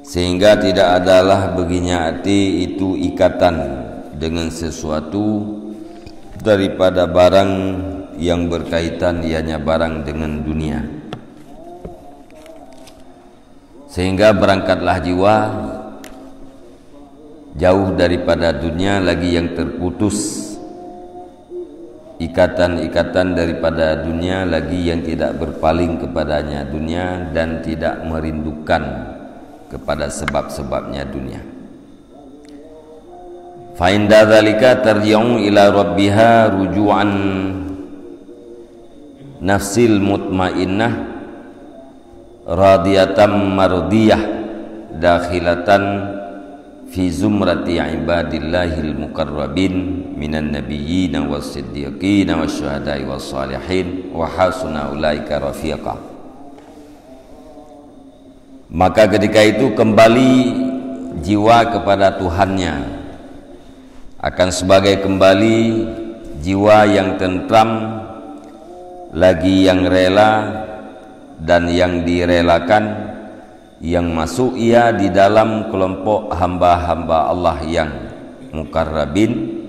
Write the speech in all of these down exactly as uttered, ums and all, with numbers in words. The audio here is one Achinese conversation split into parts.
Sehingga tidak adalah baginya até itu ikatan dengan sesuatu daripada barang yang berkaitan, ianya barang dengan dunia. Sehingga berangkatlah jiwa jauh daripada dunia lagi yang terputus ikatan-ikatan daripada dunia lagi yang tidak berpaling kepadanya dunia dan tidak merindukan kepada sebab-sebabnya dunia. Fa inda dzalika tarji'u ila rabbiha ruju'an nafsil mutmainnah radiyatan mardiyah dakhilatan fi zumrati ibadillahil muqarrabin minan nabiyyin was siddiqin was syuhada'i was salihin wa hasuna ulaika rafiqa. Maka ketika itu kembali jiwa kepada Tuhannya, akan sebagai kembali jiwa yang tentram, lagi yang rela dan yang direlakan, yang masuk ia di dalam kelompok hamba-hamba Allah yang mukarrabin,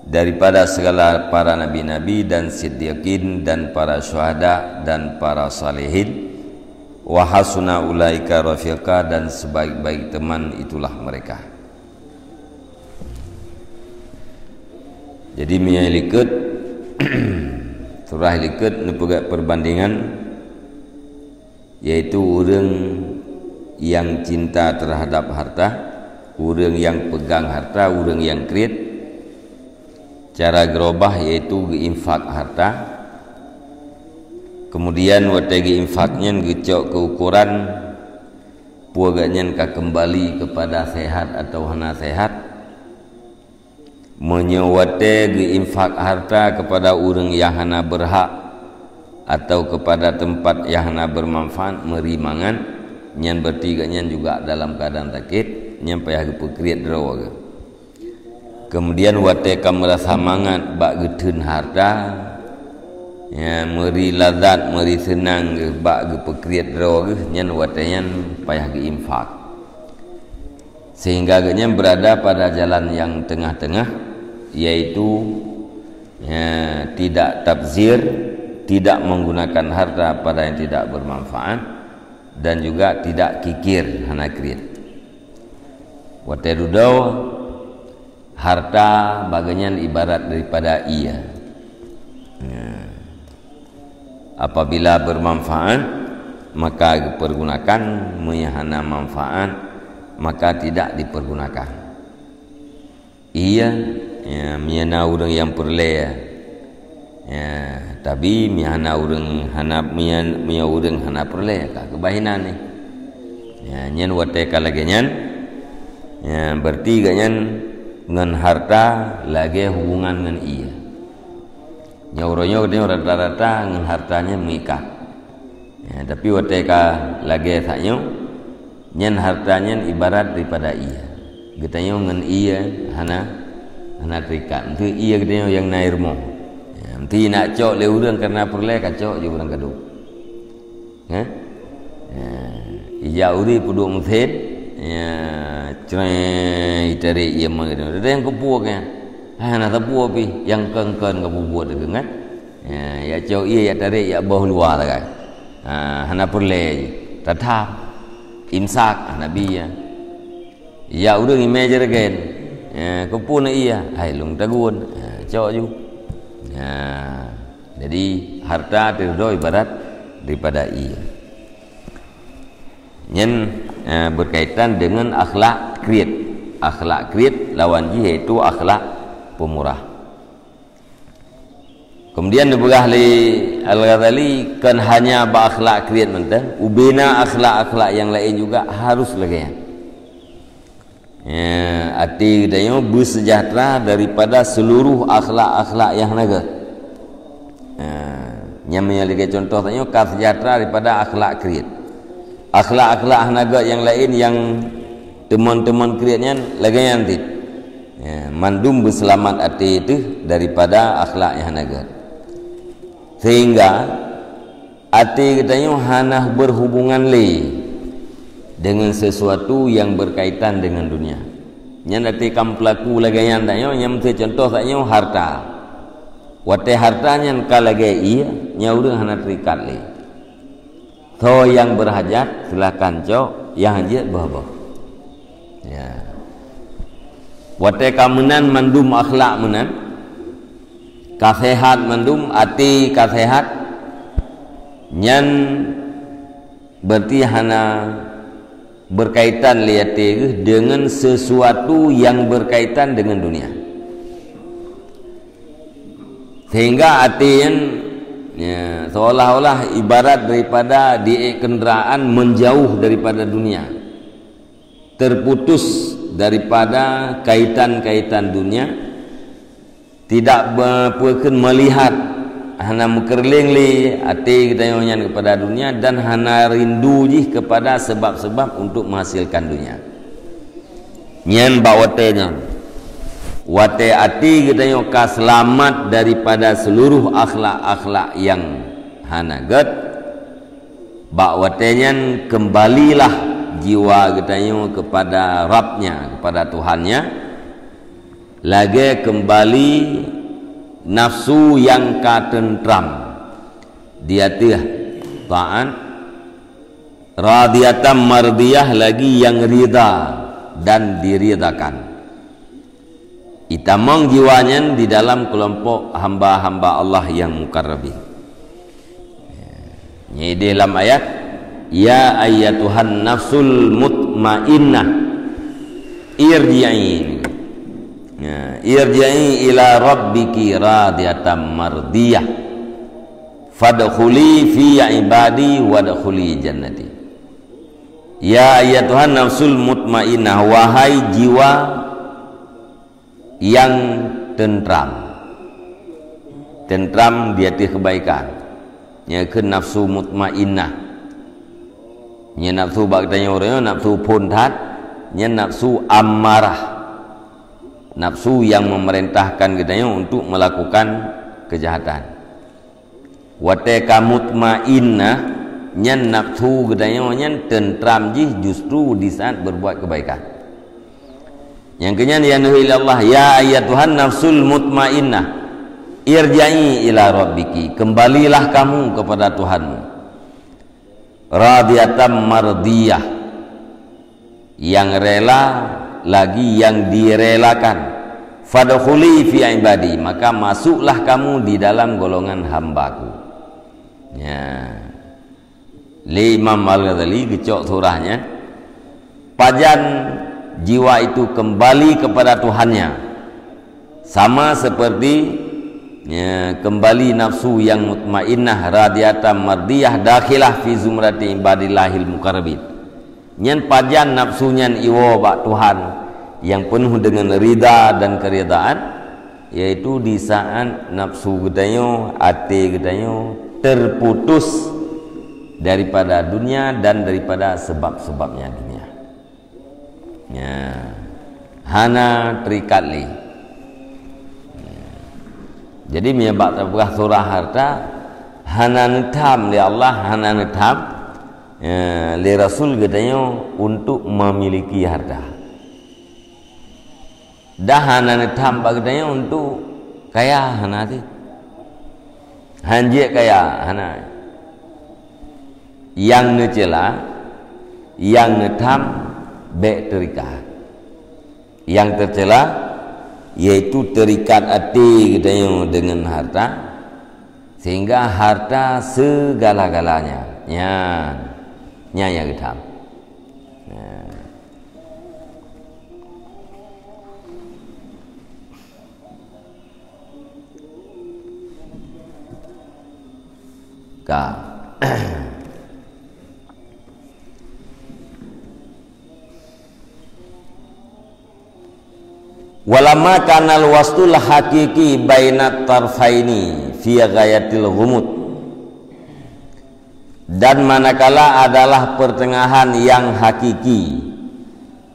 daripada segala para nabi-nabi dan siddiqin dan para syuhada dan para salihin, wa hasuna ulaika rafiqa, dan sebaik-baik teman itulah mereka. Jadi, meunyoe likot, surah likot neupeugah perbandingan, yaitu ureuëng yang cinta terhadap harta, ureuëng yang pegang harta, ureuëng yang kriet. Cara geurobah yaitu geuinfak harta. Kemudian watée geuinfak nyan geucok keu ukuran peue geuh nyan ka kembali kepada sehat atau hana sehat. Meunyoe watée geuinfak harta kepada ureuëng nyang hana beurhak atau kepada teumpat nyang hana beumanfaat, meuri mangat, nyan berarti geuh nyan juga dalam keadaan sakét, nyan payah geupeukriet droe geuh. Kemudian watée ka meurasa mangat bak geutheun harta, ya, meuri lazat, meuri seunang geuh bak geupeukriet droe geuh, nyan watée nyan payah geuinfak. Sehingga geuh nyan berada pada jalan yang tengah-tengah, yaitu, ya, tidak tabzir, tidak menggunakan harta pada yang tidak bermanfaat, dan juga tidak kikir, hana kriet. Watée dudoe, harta bagai nyan ibarat daripada ié. Ya. Apabila bermanfaat, maka dipergunakan, meunyoe hana manfaat, maka tidak dipergunakan. Ié, ya, meunyoe na ureuëng nyang peureulée, ya, tapi meunyoe hana ureuëng hana, meunyoe, meunyoe ureuëng hana peureulée, ka keubah inan nyan. Ya, nyan watée ka lagée nyan, ya, berarti geuh nyan ngon harta lagée hubungan ngon ié. Nyoe uroe nyoe geutanyoe rata-rata ngon harta nyan meuikat. Ya, tapi watée ka lagée that nyoe, nyan harta nyan ibarat daripada ié. Geutanyoe ngon ié hana, hana terikat. Enteuk ié geutanyoe nyang na ié rumoh. Ya, enteuk nak cok lé ureuëng karena peureulée ka cok ju barang kadub. Hah? Ya, ijak ureuëng peuduek meusén, ya, creng, itarek ié meunan. Ada nyang keupue kan? Hana teupue pih, nyang kon-kon ka peubuet deungon, kan? Ya, yak cok ié, yak tarek, yak boh luwa sagai. Ha, hana peureulée jih. Tatham. Imsak, ha, Nabi, ya. Ya, ureuëng imé jeureuen. Ya, keupue na ié, hai lôn tagun. Ya, cok ju. Ya. Jadi, harta teudoe ibarat daripada ié. Nyan, eh, berkaitan dengan akhlak kriet. Akhlak kriet lawan jih yaitu akhlak pemurah. Kemudian dipeugah lé Al-Ghazali, kon hanya bak akhlak kriet mantong, ubena akhlak-akhlak nyang laén juga harus lagée nyan. Ya, até geutanyoe beusejahtera daripada seluruh akhlak-akhlak nyang hana gét. Ya, nyang meunyoe lagée contoh tanyoe ka sejahtera daripada akhlak kriet. Akhlak-akhlak hana gét nyang laén nyang teumon-teumon kriet nyan lagée nyan cit. Ya, mandum beuseulamat até teuh daripada akhlak nyang hana gét. Sehingga Até geutanyoe hana berhubungan lé dengan sesuatu yang berkaitan dengan dunia. Nyan até kam peulaku lagée nyan tanyoe, nyang meusti contoh tanyoe harta. Watée harta nyan ka lagée ié, nyan ureuëng hana terikat lé. Soe nyang berhajat, silakan cok, nyang hajat boh-boh. Ya. Watée ka meunan mandum akhlak meunan, ka sehat mandum, até ka sehat, nyan berarti hana berkaitan lé até geuh dengan sesuatu yang berkaitan dengan dunia. Sehingga até nyan, ya, seolah-olah ibarat daripada diék kenderaan menjauh daripada dunia. Terputus daripada kaitan-kaitan dunia, tidak be-, peue kheun melihat, hana meukeureuléng lé até geutanyoe nyan kepada dunia dan hana rindu jih kepada sebab-sebab untuk menghasilkan dunia. Nyan bak watée nyan. Watée até geutanyoe ka seulamat daripada seluruh akhlak-akhlak nyang hana gét, bak watée nyan keumbalilah jiwa geutanyoe kepada Rabbnya, kepada Tuhannya, lagée keumbali nafsu nyang ka teuntram di ateueh taát, radiyatan mardiyah, lagi nyang rida dan diridakan. Itamong jiwa nyan di dalam keulompok hamba-hamba Allah nyang mukarrabin. Nyan ideh lam ayat, "Ya ayyatuhan nafsul mutmainnah, irji'i." Ya, "Irji'i ila rabbiki radiyatan mardiyah. Fadkhuli fi ibadi wadkhuli jannati." Ya ayyatuhan nafsul mutmainnah, wahai jiwa nyang teuntram. Teuntram di ateueh keubaikan. Nyan kheun nafsu mutmainnah. Nyan nafsu bak geutanyoe uroe nyoe, nafsu phon that, nyan nafsu ammarah. Nafsu nyang memerintahkan geutanyoe untuk melakukan kejahatan. Watée ka mutmainnah, nyan nafsu geutanyoe nyan teuntram jih justru di saat berbuat kebaikan. Nyang keunyan, ya Nabi Allah, "Ya ayyatuhan nafsul mutmainnah, irji'i ila rabbiki, kembalilah kamu kepada Tuhanmu. Radiyatan mardiyah, yang rela lagi yang direlakan. Fadkhuli fi ibadi, maka masuklah kamu di dalam golongan hamba-Ku." Ya. Lé Imam Al-Ghazali geucok surah nyan, pajan jiwa itu kembali kepada Tuhannya, sama seperti, ya, kembali nafsu yang mutmainnah radiyatan mardiyah dakhilah fi zumrati ibadillahil muqarrabin. Nyan pajan nafsu nyan iwoe bak Tuhan nyang peunoh deungon rida dan keuridaan, yaitu di saat nafsu geutanyoe, até geutanyoe terputus daripada dunia dan daripada sebab-sebabnya dunia. Ya. Hana terikat lé. Jadi, meunyoe bak tapeugah surah harta, hana neutham lé Allah, hana neutham, ya, lé Rasul geutanyoe untuk memiliki harta. Dah hana neutham bak geutanyoe untuk kaya, hana teuh. Hanjeuet kaya, hana. Nyang neucela, nyang neutham bék terikat. Nyang teucela, yaitu terikat até geutanyoe deungon harta, sehingga harta segala-galanya. Nyan, nyan nyang geutham. Nyan. Ka. Walamma kanal waslul haqiqi bainat tarfaini fi ghayatil ghumud. Dan manakala adalah pertengahan yang hakiki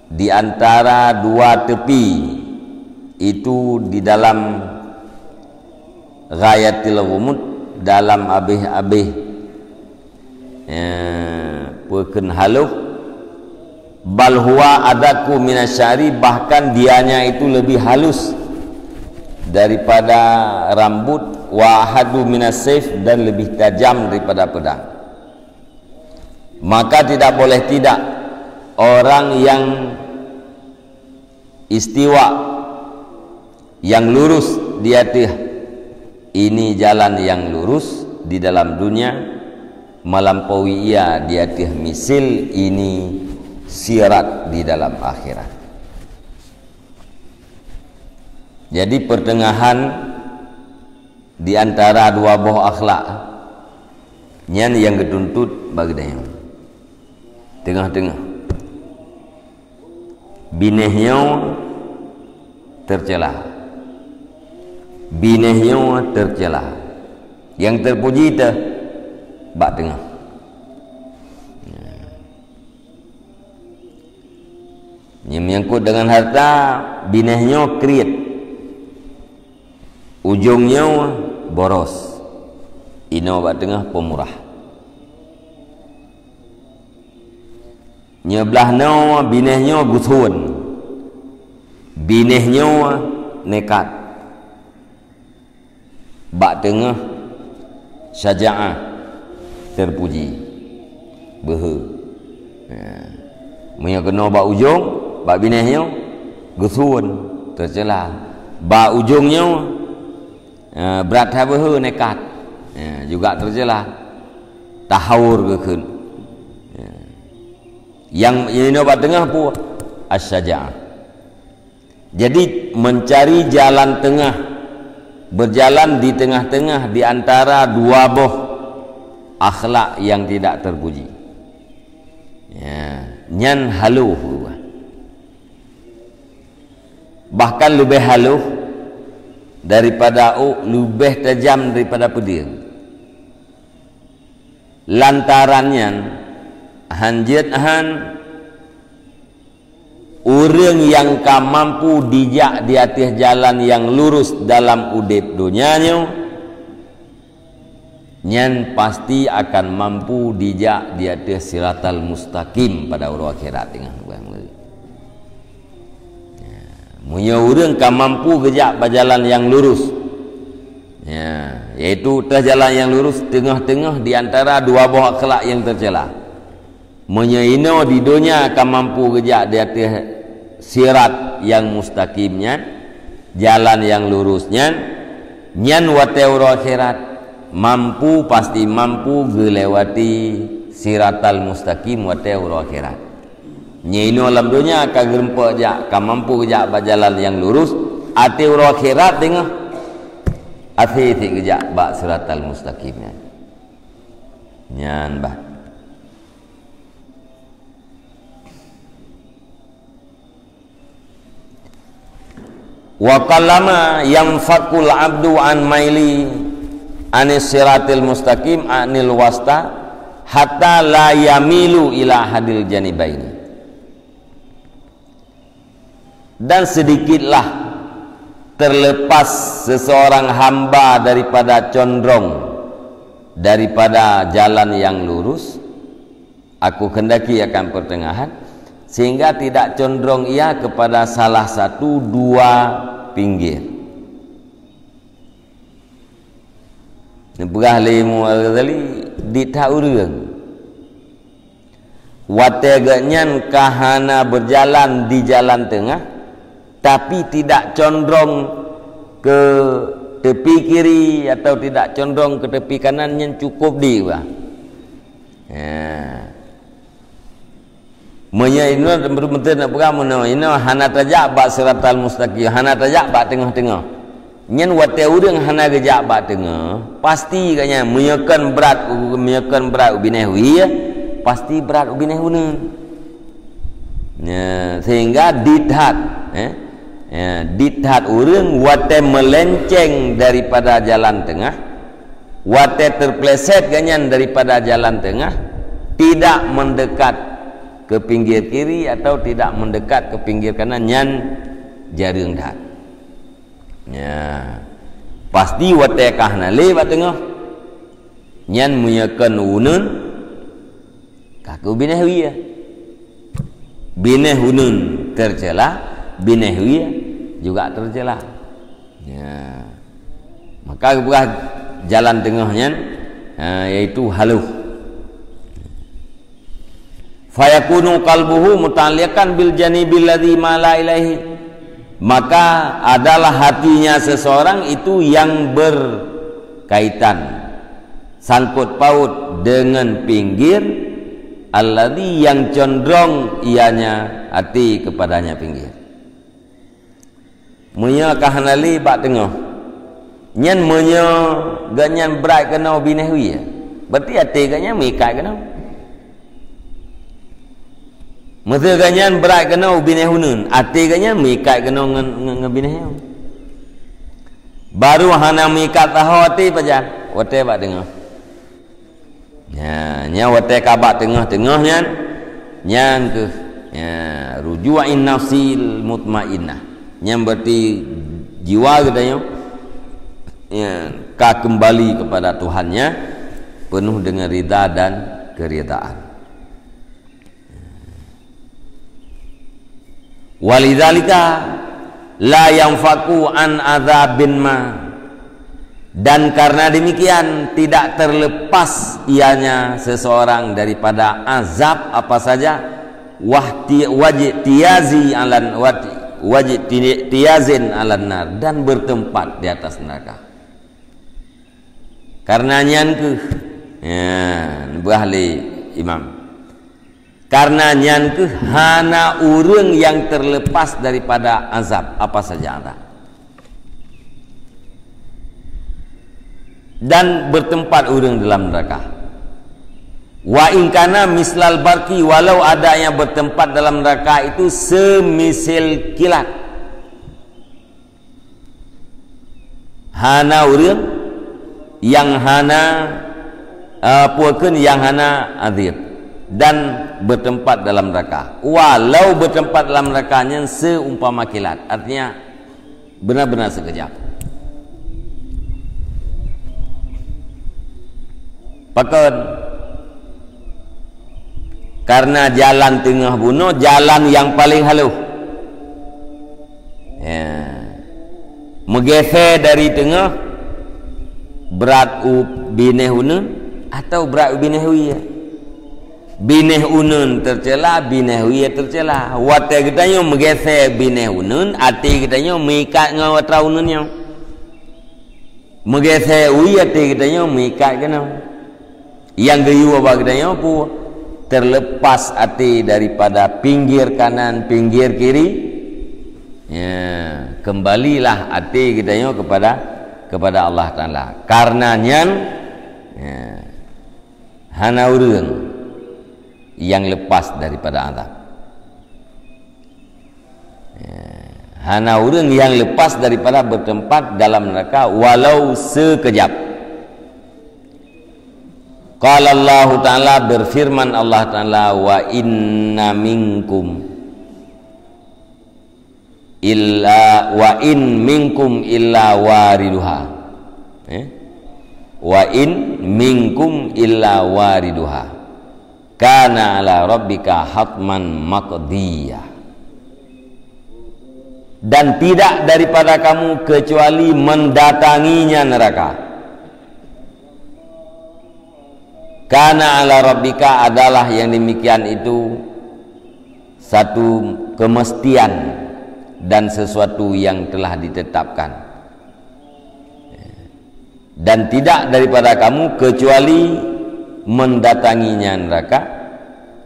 di antara dua tepi itu di dalam ghayatil ghumud, dalam abéh-abéh Ya, peue kheun halôh, bal huwa adaku minasyari, bahkan dianya itu lebih halus daripada rambut, wa ahadu minas saif, dan lebih tajam daripada pedang. Maka tidak boleh tidak orang yang istiwa, yang lurus di ateueh ini jalan yang lurus di dalam dunia, melampaui ia di ateueh misil ini sirat di dalam akhirat. Jadi pertengahan di antara dua boh akhlak nyan yang geutuntut bagi geutanyoe. Tengah-tengah. Binéh nyoe teucela. Binéh nyoe teucela. Nyang teupuji teuh bak teungoh. Nyang menyangkut dengan harta, binéh nyoe kriet. Ujong nyoe boros. Inoe bak teungoh peumurah. Nyoe blaih nyoe binéh nyoe geusuon. Binéh nyoe nekat. Bak teungoh syajaah teupuji. Beuhe. Ha. Meunyoe keunoe bak ujong, bak binéh nyoe geusuon, teucela. Bak ujong nyoe Eh, brat that beuhe nekat. Eh, juga teucela. Tahawur geukheun. Eh. Nyang inoe bak teungoh peue? Asy-syajaah. Jadi, mencari jalan tengah, berjalan di tengah-tengah di antara dua boh akhlak yang tidak terpuji. Ya, nyan halôh. Bahkan leubeh halôh daripada ôk, leubeh tajam daripada peudeueng. Lantaran nyan, hanjeuet han ureuëng nyang ka mampu jijak di ateueh jalan nyang lurus dalam udeb donya nyoe, nyan pasti akan mampu jijak di ateueh siratal mustaqim pada uroe akhirat teungoh. Ya, meunyoe ureuëng ka mampu geujak bak jalan nyang lurus, ya, yaitu teuh jalan nyang lurus teungoh-teungoh di antara dua boh akhlak nyang teucela. Meunyoe inoe di donya ka mampu geujak di ateueh sirat nyang mustaqim nyan, jalan nyang lurus nyan, nyan watée uroe akhirat mampu, pasti mampu geulewati siratal mustaqim watée uroe akhirat. Nyoe inoe lam donya ka geureumpok jak, ka mampu geujak bak jalan nyang lurus, ateueh uroe akhirat teungoh akhé cit geujak bak siratal mustaqim nyan. Nyan bah. Wa qallama yanfakul abdu an maili anis siratil mustaqim anil wasta hatta la yamilu ila hadil janibaini. Dan sedikitlah terlepas seseorang hamba daripada condrong daripada jalan yang lurus, aku kehendaki akan pertengahan, sehingga tidak condrong ia kepada salah satu dua pinggir. Neupeugah lé Imam Al-Ghazali, di that ureuëng watée geuhnyan ka hana berjalan di jalan tengah, tapi tidak condrong ke tepi kiri atau tidak condrong ke tepi kanan, nyan cukup di bah. Ya. Meunyoe inoe meuteumé nak peugah meunoe, inoe hana tajak bak siratal mustaqim, hana tajak bak teungoh-teungoh. Nyan watée ureuëng hana geujak bak teungoh, pasti geuhnyan meunyoe kon brat, meunyoe kon brat u binéh wie, pasti brat u binéh uneun. Ya, sehingga di that, eh, ya, di that ureuëng watée melenceng daripada jalan tengah, watée terpleset geuhnyan daripada jalan tengah, tidak mendekat ke pinggir kiri atau tidak mendekat ke pinggir kanan, nyan jareueng that. Ya. Pasti watée ka hana lé bak teungoh, nyan meunyoe kon uneun, Keu binéh wie. Binéh uneuen teucela, binéh wie juga teucela. Ya. Maka geupeugah jalan teungoh nyan, ha, yaitu haloh. Fayakunu qalbuhu muta'alliqan bil janibil ladzi mala ilaihi. Maka adalah hatinya seseorang itu yang berkaitan, sangkut paut dengan pinggir, alladzi yang condong ianya hati kepadanya pinggir. Meunyoe ka hana lé bak teungoh, nyan meunyoe gobnyan brat keunoe binéh wie, berarti até gobnyan meuikat keunoe. Meusé gobnyan brat keunoe binéh uneuen, até gobnyan meuikat keunoe ngon, ngon, ngon binéh nyoe. Barô hana meuikat saho até pajan, watée bak teungoh. Nya, nyan watée ka bak teungoh-teungoh nyan, nyan keuh, nya, ruju'in nafsil mutmainnah. Nyan berarti jiwa geutanyoe, nya, ka kembali kepada Tuhannya penuh dengan ridha dan keridhaan. Walidzalika la yanfaku an adzabin ma. Dan karena demikian, tidak terlepas ianya seseorang daripada azab apa saja, wahti-, wajtiyazi alan-, wat-, wajtiyazin alan nar, dan bertempat di atas neraka. Karena nyan keuh, ya, neupeugah lé imam. Karena nyan keuh hana ureuëng nyang terlepas daripada azab, apa saja azab. Dan bertempat ureuëng dalam neraka. Wa in kana mislal barqi, walau ada yang bertempat dalam neraka itu semisil kilat. Hana ureuëng nyang hana, eh, peue kheun nyang hana azab dan bertempat dalam neraka. Walau bertempat dalam neraka nyan seumpama kilat, artinya benar-benar sekejap. Pakon? Karena jalan teungoh bunoe jalan nyang paleng halôh. Ya. Meugeusé dari teungoh, brat u binéh uneuen atau brat u binéh wie. Binéh uneuen teucela, binéh wie teucela. Watée geutanyoe meugeusé binéh uneuen, até geutanyoe meuikat ngon atra uneuen nyoe. Meugeusé wie, até geutanyoe meuikat keunoe. Nyang geuyue bak geutanyoe peue? Terlepas até daripada pinggir kanan, pinggir kiri. Ya, kembalilah até geutanyoe kepada, kepada Allah Taala. Karena nyan, ya, hana ureuëng nyang lepas daripada azab. Hana ureuëng nyang lepas daripada bertempat dalam neraka walau sekejap. Qala Allahu Ta'ala, berfirman Allah Ta'ala, "Wa inna minkum illa, wa in minkum illa wariduha." Eh? "Wa in minkum illa wariduha. Kana ala rabbika hatman maqdiya." Dan tidak daripada kamu kecuali mendatanginya neraka. Kana ala rabbika adalah yang demikian itu satu kemestian dan sesuatu yang telah ditetapkan. Dan tidak daripada kamu kecuali mendatanginya neraka,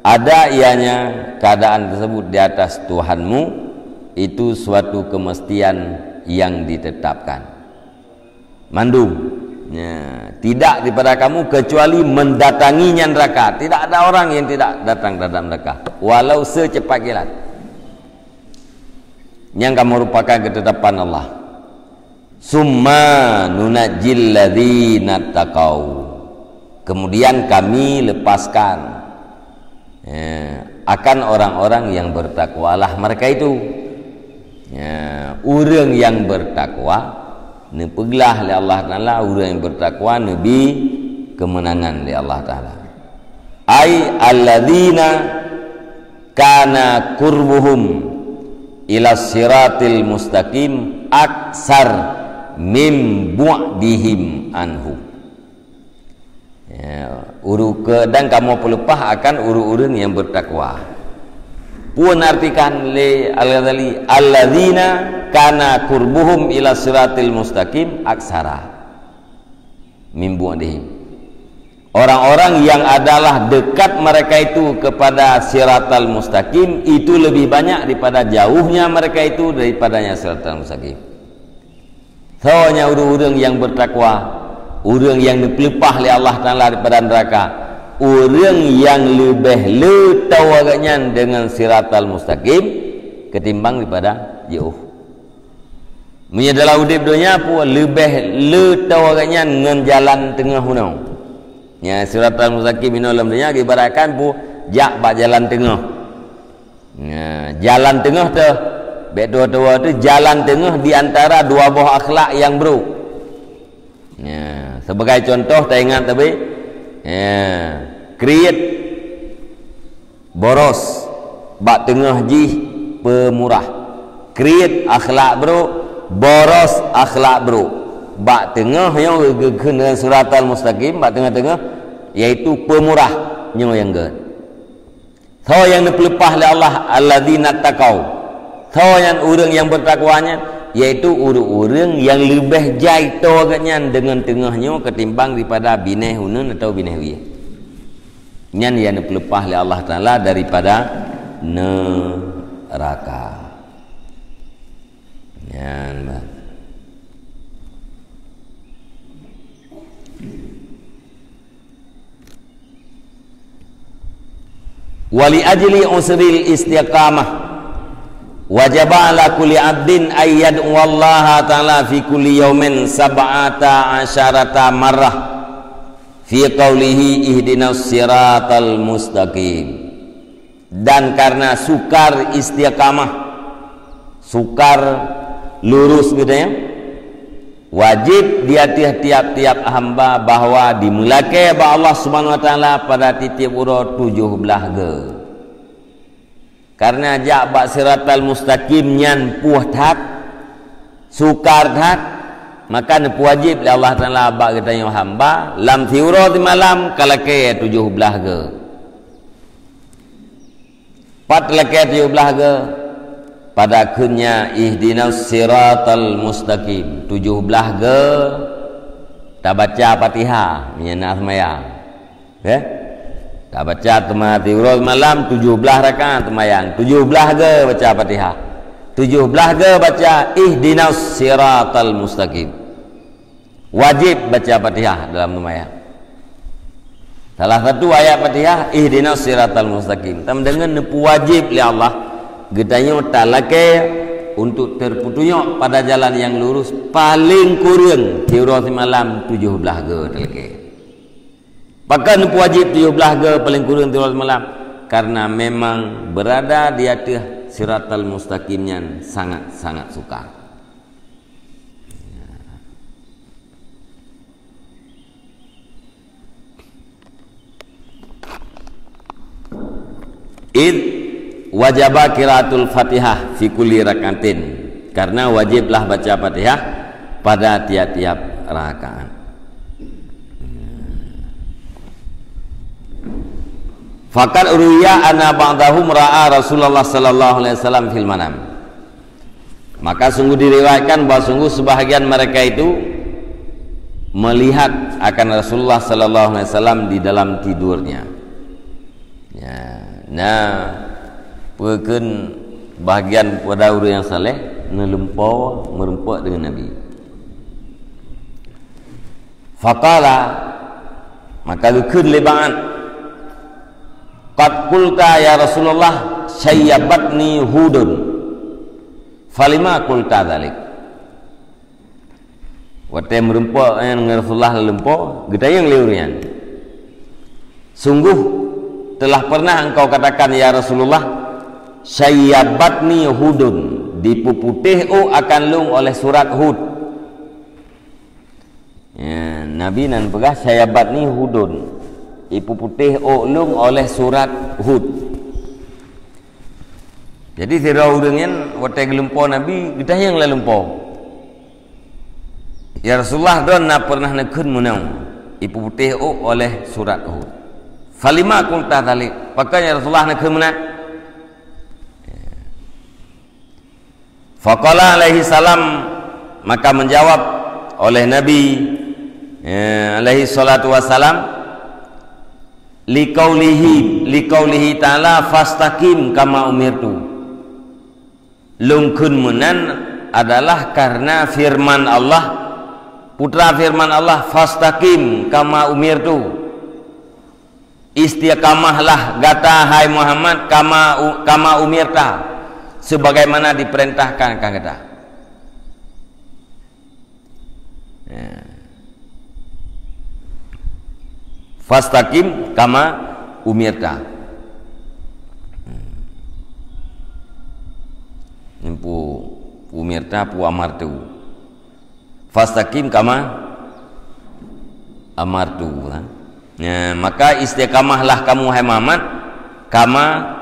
ada ianya keadaan tersebut di atas Tuhanmu, itu suatu kemestian yang ditetapkan. Mandum. Ya, tidak daripada kamu kecuali mendatanginya neraka. Tidak ada orang yang tidak datang terhadap neraka, walau secepat kilat. Nyang ka merupakan ketetapan Allah. "Summa nunajjil ladzina taqau." Kemudian kami lepaskan, ya, akan orang-orang yang bertakwalah mereka itu. Ya, ureuëng nyang bertakwa, neupeuglah lé Allah Taala, ureuëng nyang bertakwa neubi kemenangan lé Allah Taala. Ai alladzina kana qurbuhum ila siratil mustaqim aksar mim bu'dihim anhu. Ya, uru ke, dan kamoe peuleupah akan ureuëng-ureuëng nyang beutakwa. Peue artikan lé Al-Ghazali, alladzina kana qurbuhum ila siratil mustaqim aksara mim bu'dihim. Orang-orang yang adalah dekat mereka itu kepada siratal mustaqim itu lebih banyak daripada jauhnya mereka itu daripadanya siratal mustaqim. Soe nyan ureuëng-ureuëng nyang beutakwa, ureuëng nyang neupeuleupah lé Allah Taala daripada neuraka, ureuëng nyang leubeh le tao awaknyan deungon siratal mustaqim ketimbang daripada jiôh. Meunyoe dalam udeb donya pun leubeh le tao awaknyan ngon jalan teungoh unoe. Nya siratal mustaqim inoe lam donya geuibaratkan pun jak bak jalan teungoh. Nah, jalan teungoh teuh, bék tuha-tuha teuh, jalan teungoh di antara dua boh akhlak nyang brok. Nah, sebagai contoh, taingat teuh, ya, kriet boros bak teungoh jih peumurah. Kriet akhlak brok, boros akhlak brok. Bak teungoh nyoe geukheun siratal mustaqim, bak teungoh-teungoh, yaitu peumurah nyoe nyang gét. Soe nyang neupeuleupah lé Allah, alladzina taqau. Soe nyan ureuëng nyang beutakwa nyan, yaitu ureuëng-ureuëng nyang leubeh jai tao geuhnyan deungon teungoh nyoe ketimbang daripada binéh uneuen atau binéh wie. Nyan nyang neupeuleupah lé Allah Taala daripada neuraka. Nyan bah. Wa li ajli usril istiqamah, wajaba ala kulli abdin ay yad'uwallaha ta'ala fi kulli yaumin sab'ata asyarata marrah fi qaulihi ihdinas siratal mustaqim. Dan karena sukar istiqamah, sukar lurus gitu ya, wajib di ateueh tiap-tiap hamba bahwa dimeulakée bak Allah Subhanahu wa Taala pada tiep-tiep uroe tujoh blaih go. Karena jak bak siratal mustaqim nyan puih that, sukar that, maka neupeuwajéb lé Allah Taala bak geutanyoe hamba lam siuroe simalam ka lakée tujoh blaih go. Pat lakée tujoh blaih go, pada kheun nyan ihdinas siratal mustaqim. Tujoh blaih go tabaca Fatihah meunyoe na seumayang. Ya? Tabaca teuma siuroe simalam tujoh blaih rakaat seumayang. Tujoh blaih go baca Fatihah. Tujoh blaih go baca ihdinas siratal mustaqim. Wajéb baca Fatihah dalam seumayang. Salah satu ayat Fatihah, ihdinas siratal mustaqim. Tam deungon neupeuwajéb lé Allah, geutanyoe talakée untuk terpeutunyok pada jalan nyang lurus paleng kureueng siuroe simalam tujoh blaih go talakée. Pakon neupeuwajéb tujoh blaih go paleng kureueng siuroe simalam? Karena memang berada di ateueh siratal mustaqim nyan sangat-sangat sukar. Id wajaba qiraatul Fatihah fi kulli rak'atin, karena wajiblah baca Fatihah pada tiap-tiap rakaat. Faqad ruwiya anna ba'dahum ra'a Rasulullah sallallahu alaihi wasallam fil manam. Maka sungguh diriwayatkan bahwa sungguh sebahagian mereka itu melihat akan Rasulullah sallallahu alaihi wasallam di dalam tidurnya. Ya, nah, peue kheun bahagian pada ureuëng nyang saleh, neulumpoe meureumpok deungon Nabi. Faqala, maka geukheun lé Ba'an, "Qad qulta ya Rasulullah, syayyabatni Hudun. Falima qulta dzalik?" Watée meureumpok nyan ngon Rasulullah lam lumpoe, geutanyong lé ureuëng nyan, "Sungguh telah pernah engkau katakan, ya Rasulullah, syayyabatni Hudun, dipeuputéh ôk akan lôn oleh surat Hud." Ya, Nabi nan peugah, "Syayyabatni Hudun." Ipeuputéh ôk lôn oleh surat Hud. Jadi, sidroe ureuëng nyan watée geulumpo Nabi, geutanyong lé lumpo, "Ya Rasulullah, droe na pernah neukheun meunan, ipeuputéh ôk oleh surat Hud." "Falima qulta dzalik?" Pakon, ya Rasulullah, neukheun meunan? Faqala alaihi salam, maka menjawab oleh Nabi, ya, alaihi salatu wassalam, "Liqaulihi, liqaulihi ta'ala, fastaqim kama umirtu." Lôn kheun meunan adalah karena firman Allah, putra firman Allah, "Fastaqim kama umirtu." Istiqamahlah gata, hai Muhammad, kama u-, kama umirta, sebagaimana diperintahkan ka gata. Ya. "Fastaqim kama umirta." Hmm. Ini pu-, umirta, pu amartu. "Fastaqim kama amartu," nah. Ya, maka istiqamahlah kamu, hai Muhammad, "kama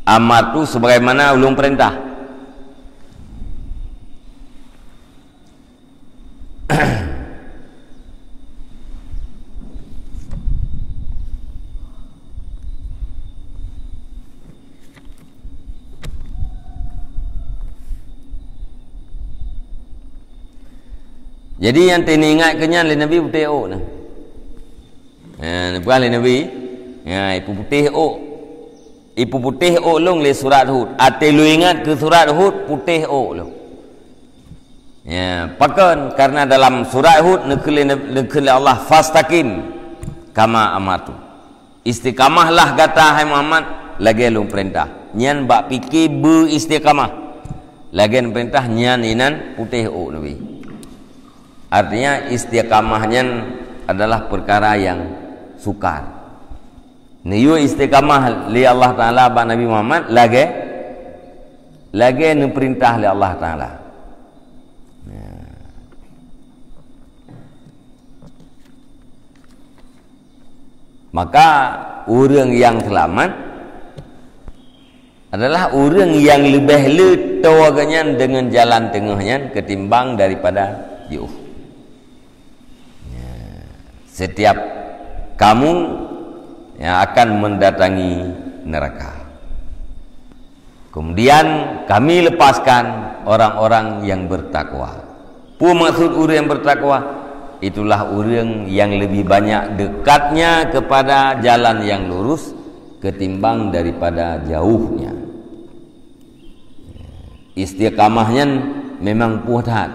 amartu," sebagaimana ulôn perintah. Jadi, nyang teuingat keu nyan lé Nabi putéh ôk na. Ha, neupeugah lé Nabi, ha, ipeuputéh ôk. Ipeuputéh ôk lôn lé surat Hud. Até lôn ingat keu surat Hud, putéh ôk lôn. Ya, pakon? Karena dalam surat Hud neukheun lé, neukheun lé Allah, "Fastaqim kama amartu." Istiqamahlah gata, hai Muhammad, lagée lôn peurintah. Nyan bak pike beu istiqamah. Lagée lôn peurintah nyan inan putéh ôk Nabi. Artinya, istiqamah nyan adalah perkara yang sukar. Neuyue istiqamah lé Allah Taala bak Nabi Muhammad lagée, lagée neupeurintah lé Allah Taala. Ya. Maka ureuëng nyang seulamat adalah ureuëng nyang leubeh le toe geuh nyan deungon jalan teungoh nyan ketimbang daripada jiôh. Ya, setiap kamu yang akan mendatangi neraka. Kemudian kami lepaskan orang-orang yang bertakwa. Peue maksud ureuëng yang bertakwa? Itulah ureuëng yang lebih banyak dekatnya kepada jalan yang lurus ketimbang daripada jauhnya. Istiqamah nyan memang puih that.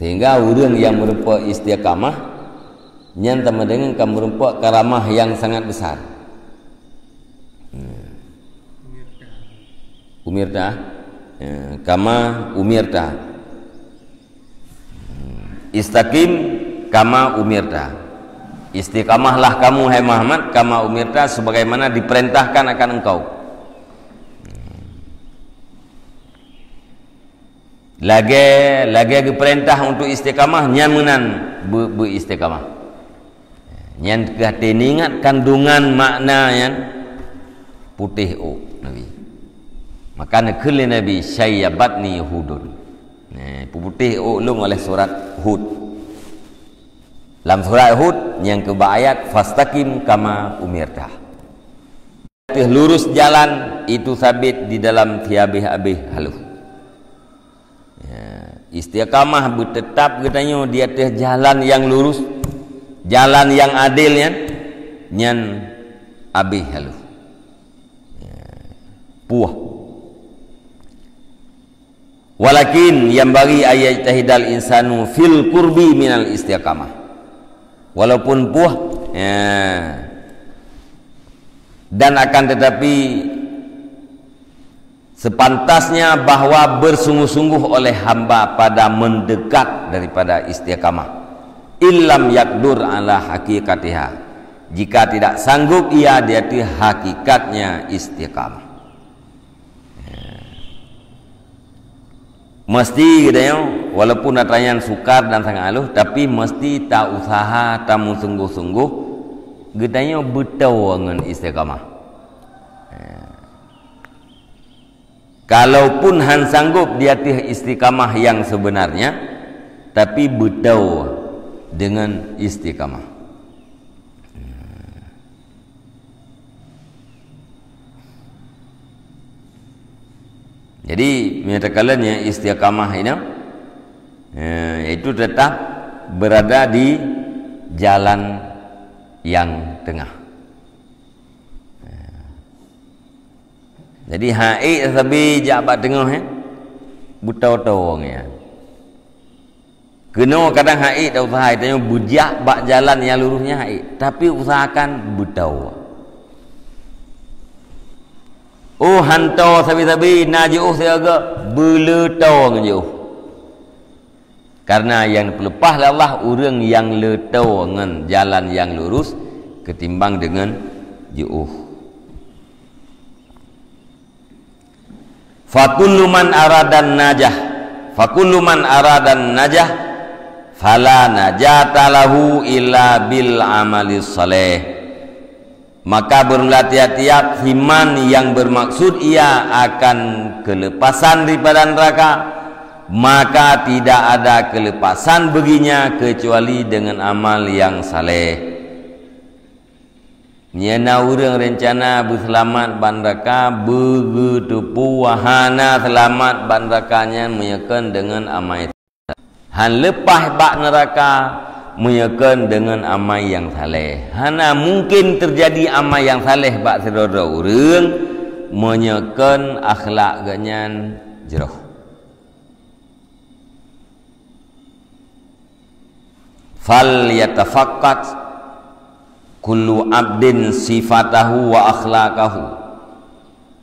Sehingga ureuëng nyang meurumpok istiqamah, nyan tameudeungon ka meurumpok karamah nyang sangat besar. Hmm. Umirta. Ya, kama umirta. Hmm. Istaqim kama umirta. Istiqamahlah kamu, hai Muhammad, kama umirta, sebagaimana diperintahkan akan engkau. Lagée, lagée geupeurintah untuk istiqamah, nyan meunan beu-, beu-istiqamah. Nyan keuh teuingat kandungan makna nyan putéh ôk Nabi. Maka neukheun lé Nabi, "Syayyabatni Hudun." Nah, putéh ôk lôn oleh surat Hud. Lam surat Hud, nyang keu bak ayat, "Fastaqim kama umirta." Ateueh lurus jalan, itu sabit di dalam siabéh-abéh haloh. Ya, istiqamah beuteutap geutanyoe di ateueh jalan nyang lurus, jalan nyang adil nyan, nyan abéh haloh. Ya, puih. Walakin yanbaghi an yajtahidal insanu fil qurbi minal istiqamah. Walaupun puih, ya, dan akan tetapi sepantasnya bahwa bersungguh-sungguh oleh hamba pada mendekat daripada istiqamah. Illam yaqdur ala haqiqatiha, jika tidak sanggup ia di ateueh hakikatnya istiqamah. Meusti geutanyoe, walaupun atra nyan sukar dan sangat haloh, tapi meusti ta usaha, ta meusungguh-sungguh Geutanyoe beutôi ngon istiqamah. Kalaupun han sanggup di ateueh istiqamah yang sebenarnya, tapi beutôi dengan istiqamah. Jadi, meunyoe takalon istiqamah ini, eh, yaitu tetap berada di jalan yang tengah. Jadi, han ék sabe jak bak teungoh, eh, beutôi-toi nyan. Keunoe kadang han ék, dak usah hai, tanyoe beujak bak jalan nyang lurus nyan han ék, tapi usahakan beutôi. Oh, han toe sabe-sabe, na jiôh sigoe, beuleutôi ngon jiôh. Karena nyang peuleupaih lé Allah ureuëng nyang leutôi ngon jalan nyang lurus ketimbang deungon jiôh. Fakullu man aradan najah, fakullu man aradan najah, fala najata lahu illa bil amali saleh. Maka beureulah tiap-tiap siman nyang beureumaksud ia akan keuleupasan daripada neuraka, maka tidak ada keuleupasan baginya keucuali deungon amal nyang saleh. Meunyoe na ureuëng reuncana beuseulamat bak neuraka, beugeuteupeue hana seulamat bak neuraka nyan meunyoe kon deungon amai. Han leupah bak neuraka meunyoe kon deungon amai nyang saleh. Hana mungken teujadi amai nyang saleh bak sidroe-droe ureuëng meunyoe kon akhlak geuhnyan jroh. Fal yatafaqqad kullu abdin sifatahu wa akhlaqahu.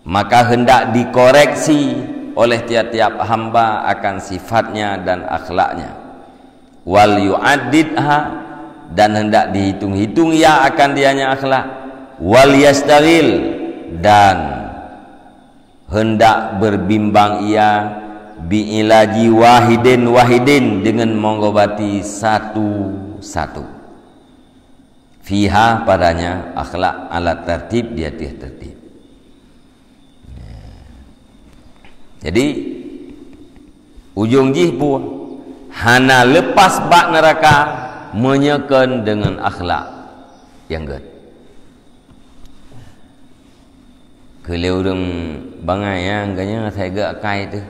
Maka hendak dikoreksi oleh tiap-tiap hamba akan sifatnya dan akhlaknya. Wal yu'addidha, dan hendak dihitung-hitung ia akan dianya akhlak. Wal yastaghil, dan hendak berbimbang ia bi ilaji wahidin wahidin, dengan mengobati satu-satu. Fiha, padanya akhlak, ala tartib, di atas tertib. Jadi, ujong jih pun hana lepas bak neuraka meunyoe kon deungon akhlak nyang gét. Keu lé ureuëng bangai nyang geuhnyan asai gét akai teuh.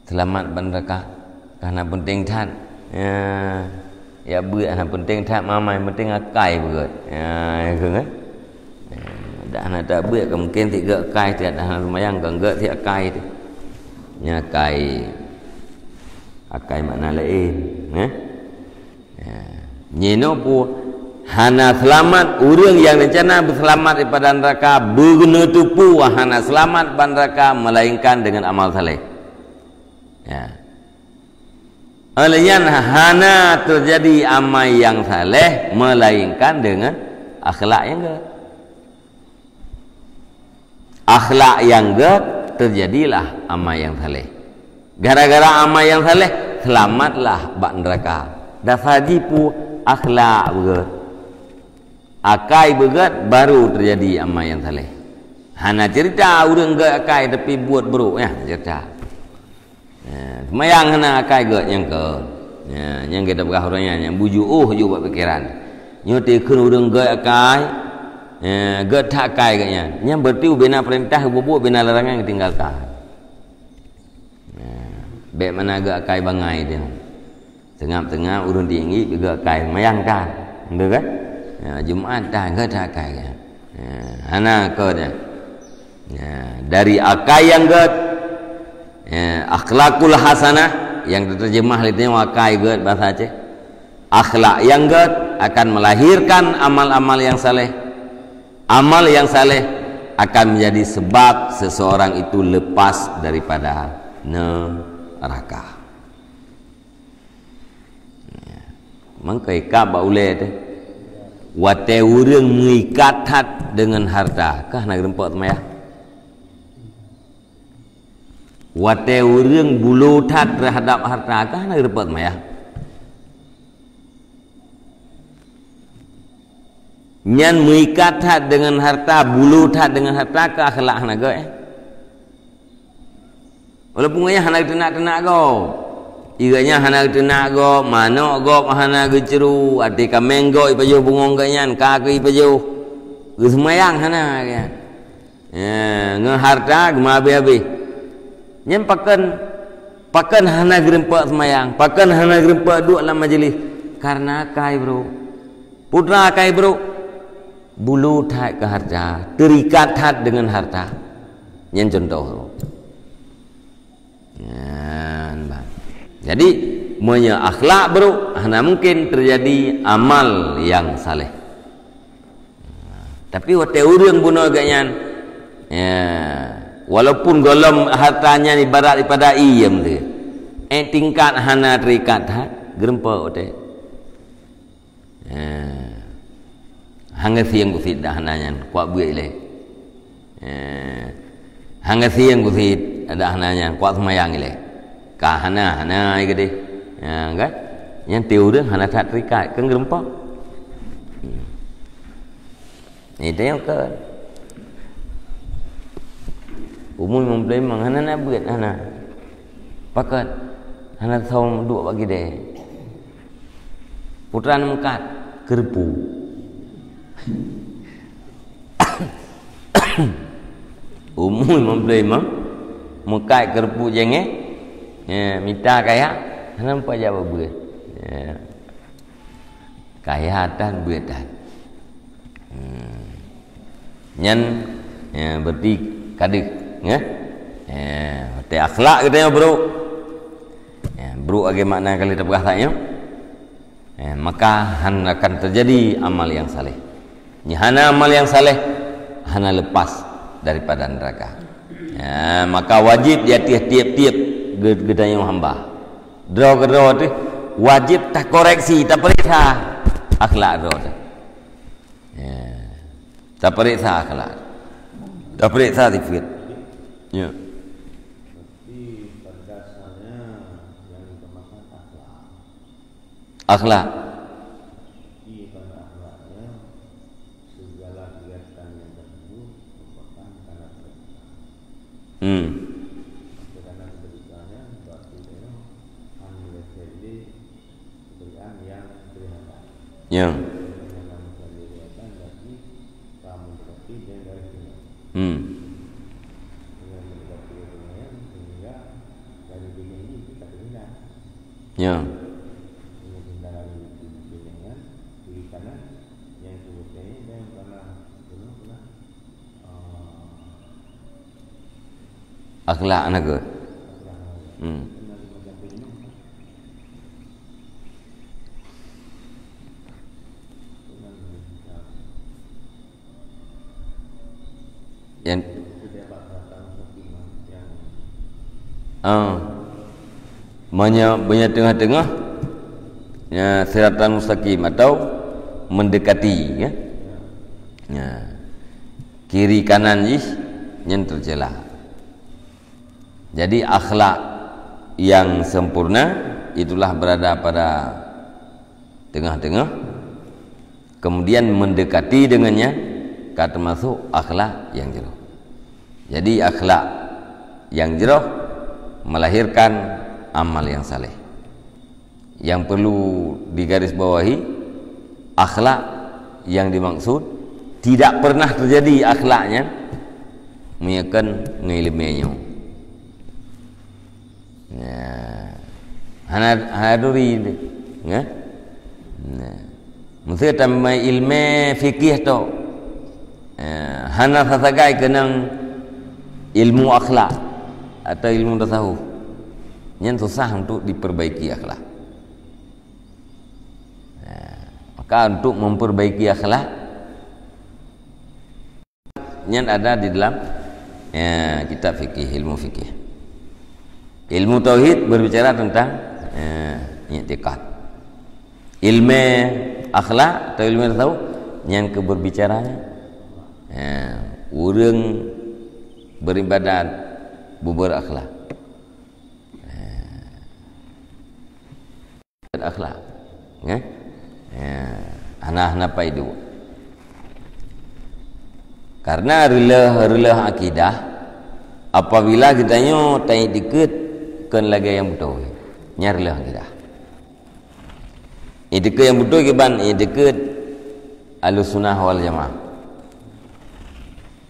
Seulamat bak neuraka ka hana peunteng that. Ya, ya beuet hana peunteng that, mamai peunteng akai beugét. Ya, ya keuh kan? Ya, dak hana tabeuet ka mungken sit gét akai teuh, dak hana seumayang ka gét sit akai teuh. Nya akai, akai makna laén, eh? Ya. Nyoe pun hana seulamat ureuëng nyang reuncana beuseulamat daripada neuraka, beuneuteupeue hana seulamat bak neuraka melainkan deungon amal saleh. Ya. Oleh nyan hana teujadi amai nyang saleh melainkan deungon akhlak nyang gét. Akhlak nyang gét, teujadilah amai nyang saleh. Gara-gara amai nyang saleh, seulamatlah bak neuraka. Dasar jih pun akhlak beugét. Akai beugét baru teujadi amai nyang saleh. Hana ceurita ureuëng gét akai tapi buet brok, nyan ceurita. Ya, seumayang hana akai gét nyang kon. Ya, nyang geupeugah ureuëng nyan, nyang bujuôh ju bak pikeran. Nyoe teukheun ureuëng gét akai, ya, gét that akai gét nyan. Nyan berarti ubena peurintah, buet-buet ubena larangan geutinggalkan. Ya, bék mana gét akai bangai teuh. Seungab-seungab ureuëng tinggi gét akai, seumayang that. Beutôi kan? Ya, Jumat that gét that akai gét. Ya, hana kon nyan. Ya, dari akai nyang gét, ya, akhlakul hasanah, nyang teuteurjeumah lé tanyoe akai gét bahasa Aceh. Akhlak nyang gét akan melahirkan amal-amal nyang saleh. Amal nyang saleh akan menjadi sebab seseorang itu lepas daripada neuraka. Mangkai ka bak ulée teuh. Watée ureuëng meuikat that deungon harta, ka hana geureumpok seumayang. Watée ureuëng bulo that terhadap harta, ka hana geureumpok seumayang. Nyan meuikat that deungon harta, bulu that deungon harta, keu akhlak hana gét, eh. Walaupun gobnyan hana geuteunak-teunak gob. Gobnyan hana geuteunak gob, manok gob hana geucreue, até kaméng gob ipajoh bungöng gobnyan, ka keuh ipajoh. Geuseumayang hana gobnyan. Ya, ngon harta geumeuhabéh-habéh. Nyan pakon, pakon hana geurumpok seumayang, pakon hana geurumpok duek lam majlis? Kareuna akai brok. Peue treuk akai brok? Bulu that keu harta, teurikat that deungon harta. Nyan cuntoh brok. Nyan, bah. Jadi, meunyoe akhlak brok, hana mungken teujadi amal nyang saleh. Tapi watée ureuëng bunoe gobnyan, ya, walaupun gohlom harta nyan ibarat daripada iem tu, eh, tingkat hana teurikat that, geurumpok watée. Eh, hana sieng kusit dah hana nyan, kuat buet ilée. Eh, hana sieng kusit dah hana nyan, kuat seumayang ilée. Ka hana, hana ai geudeh. Ya, kan? Nyan ti ureuëng hana that terikat, kan geurumpok. Hmm. Ni tengok kan. Umur lima belas memang hana nak buet, hana. Pakat. Hana tahu duduk bak gidée. Putra meukat, keureupu. Umur lima belas memang meukat keureupu jengeh. Ya, mita kaya, hana meupat jak bak buet. Ya. Kaya tan, buet tan. Hmm. Nyan, ya, berarti ka deuh, ya. Ya, watée akhlak geutanyoe brok. Ya, brok lagée makna kali teupeugah tanyoe. Ya, maka han akan terjadi amal yang saleh. Nyan hana amal yang saleh, hana lepas daripada neraka. Ya, maka wajib di ateueh tiep-tiep geu-, geutanyoe hamba. Droe keudroe teuh wajib takoreksi, tapeuriksa akhlak droe teuh. Ya. Tapeuriksa akhlak. Tapeuriksa sifeuet. Ya. Berarti pada dasarnya yang diutamakan akhlak. Akhlak. Berarti pada akhlaknya segala kegiatan yang tertentu merupakan karena kebutuhan. Hmm. Karena kebutuhannya berarti dia akan menyelesaikan keberikan yang kelihatan. Ya. Dengan manusia kelihatan berarti kamu berarti dia dari sini. Hmm. Dengan mendekati dunia sehingga dari dunia ini kita terhindar. Ya. Dengan hindar dari dunia kiri kanan yang sebutkan ini dan pernah dulu pernah, ah, akhlak na gét. Hmm. Yang, ah, meunyoe, meunyoe teungoh-teungoh, ya, siratan mustaqim atau mendekati, ya. Ya. Kiri kanan jih nyan tercela. Jadi, akhlak yang sempurna itulah berada pada tengah-tengah, kemudian mendekati dengannya, ka termasuk akhlak yang jroh. Jadi, akhlak yang jroh melahirkan amal yang saleh. Yang perlu digarisbawahi, akhlak yang dimaksud tidak pernah terjadi akhlak nyan meunyoe kon ngon ileumé nyoe. Nah, hana, hana duri tu. Nah. Nah. Meusé tamai ileumé fikih tu. Eh, hana sasagai keunong ilmu akhlak atau ilmu tasawuf. Nyan susah untuk diperbaiki akhlak. Nah, maka untuk memperbaiki akhlak, nyan ada di dalam, ya, kitab fikih, ilmu fikih. Ilmu tauhid berbicara tentang, ya, i'tikad. Ilmu akhlak atau ilmu tasawuf, nyan keu berbicara, ya, ureuëng beribadat bubur akhlak. Ya. Akhlak. Ya. Ya. Hana, hana pai duek. Karena reuloh-reuloh akidah, apabila geutanyoe taiktikeuet kon lagée nyang beutôi, nyan reuloh akidah. Iktikeuet nyang beutôi kiban iktikeuet Ahlussunnah wal Jamaah.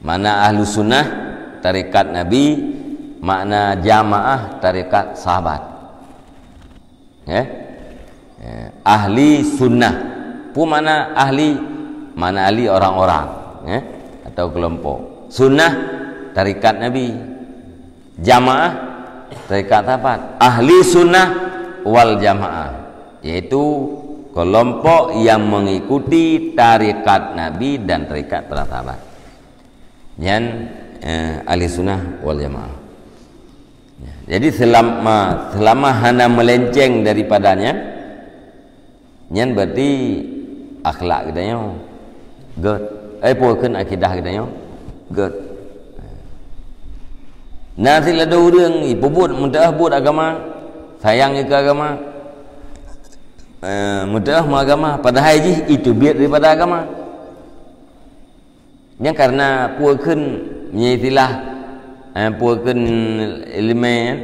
Makna Ahlussunnah, tarekat Nabi, makna jamaah, tarekat sahabat. Ya? Ya, ahli sunnah. Peue makna ahli? Makna ahli orang-orang, ya? Atau kelompok. Sunnah, tarekat Nabi. Jamaah, tarekat sahabat. Ahli sunnah wal jamaah, yaitu kelompok yang mengikuti tarekat Nabi dan tarekat para sahabat. Nyan, eh, ahli sunnah wal jamaah. Ya, jadi selama, selama hana melenceng daripadanya, nyan berarti akhlak geutanyoe gét. Eh, peue kheun akidah geutanyoe gét. Na siladôh ureuëng ipeubuet meuteuh buet agama, sayang keu agama, eh, meuteuh meuagama, padahai jih iteubiet daripada agama. Nyan karena peue kheun, meunyoe istilah, eh, peue kheun ileumé nyan,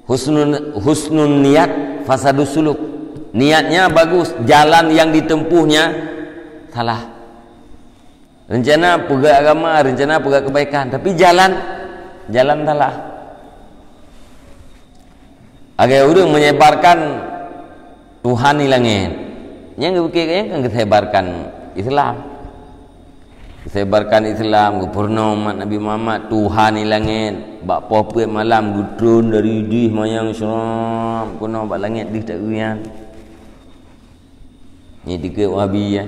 husnun, husnun niat, fasadus suluk. Niatnya bagus, jalan yang ditempuhnya salah. Rencana peugah agama, rencana peugah kebaikan, tapi jalan, jalan salah. Lagée ureuëng menyebarkan Tuhan di langét. Nyang geupike nyan kan geusebarkan Islam. Geusebarkan Islam, geupeurunoe umat Nabi Muhammad, Tuhan di langét. Bak poh peuet malam geutreun dari dih manyang seurap keunoe bak langét dih taeu nyan. Nyan dikeue Wahabi, ya.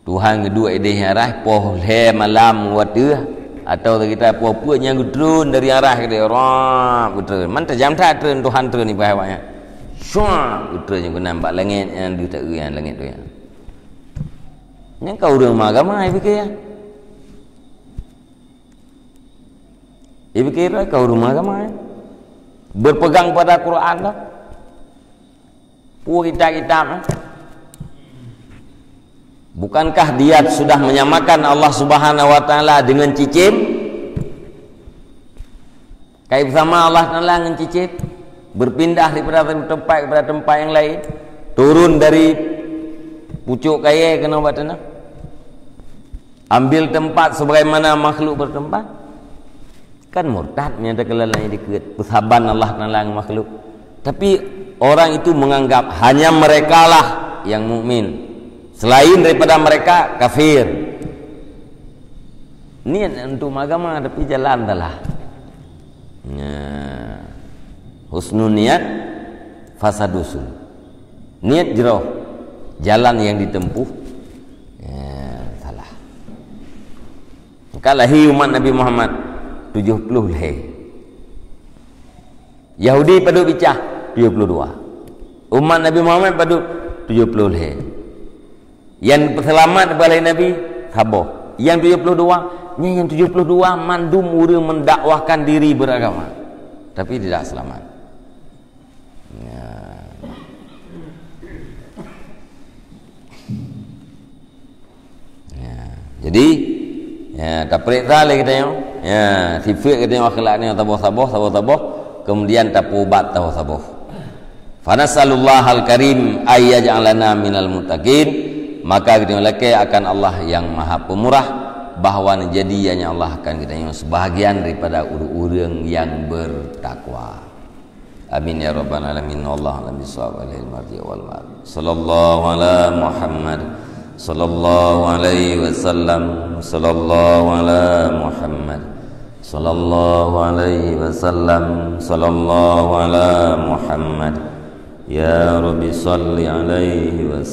Tuhan geuduek idéh arah poh lhée malam watée, atau kita poh peuet nyang geutreun dari arah keudeh, rap geutreun. Man tajam that treun Tuhan treun ibarat awaknyan. Syuak geutreun nyang keunan bak langét nyang deuh taeu nyan langét tu nyan. Nyan ka ureuëng meuagama, ipike ya. Ipike ka ureuëng meuagama ya. Berpegang pada Quran lah. Peue kitab-kitab, eh? Bukankah dia sudah menyamakan Allah Subhanahu wa Taala dengan cicém? Kai bersama Allah Taala dengan cicém, berpindah daripada satu tempat kepada tempat yang lain, turun dari pucuk kayée keunoe bak teunah. Ambil tempat sebagaimana makhluk bertempat. Kan murtad meunyoe takalon lagée dikeue peusaban Allah Taala ngon makhluk. Tapi orang itu menganggap hanya merekalah yang mukmin. Selain daripada mereka, kafir. Niat untuk agama, tapi jalan salah. Nah, husnul niat, fasadus suluk. Niat jroh, jalan yang ditempuh, ya, salah. Maka lahé umat Nabi Muhammad tujoh ploh lhée. Yahudi padub bicah tujoh ploh dua. Umat Nabi Muhammad padub tujoh ploh lhée. Nyang peuseulamat bak lé Nabi saboh. Nyang tujoh ploh dua, nyan nyang tujoh ploh dua mandum ureuëng mendakwahkan diri beragama, tapi tidak selamat. Ya. Ya. Jadi, ya, tapeuriksa lé geutanyoe. Ya, sifat geutanyoe akhlak nyoe saboh-saboh, saboh-saboh, kemudian tapeuubat saboh-saboh. Fanas'alullahal karim ay yaj'alana minal muttaqin. Maka geutanyoe lakée akan Allah yang Maha Pemurah bahwa neujadi, ya Allah, akan geutanyoe sebahagian daripada ureuëng-ureuëng yang bertakwa. Amin ya rabbal alamin. Wallahu a'lam bishawab. Ilaihil marji' wal ma'ab. Sallallahu ala Muhammad. Sallallahu alaihi wasallam. Sallallahu ala Muhammad. Sallallahu alaihi wasallam. Sallallahu ala Muhammad. Ya Rabbi salli alaihi wasallam.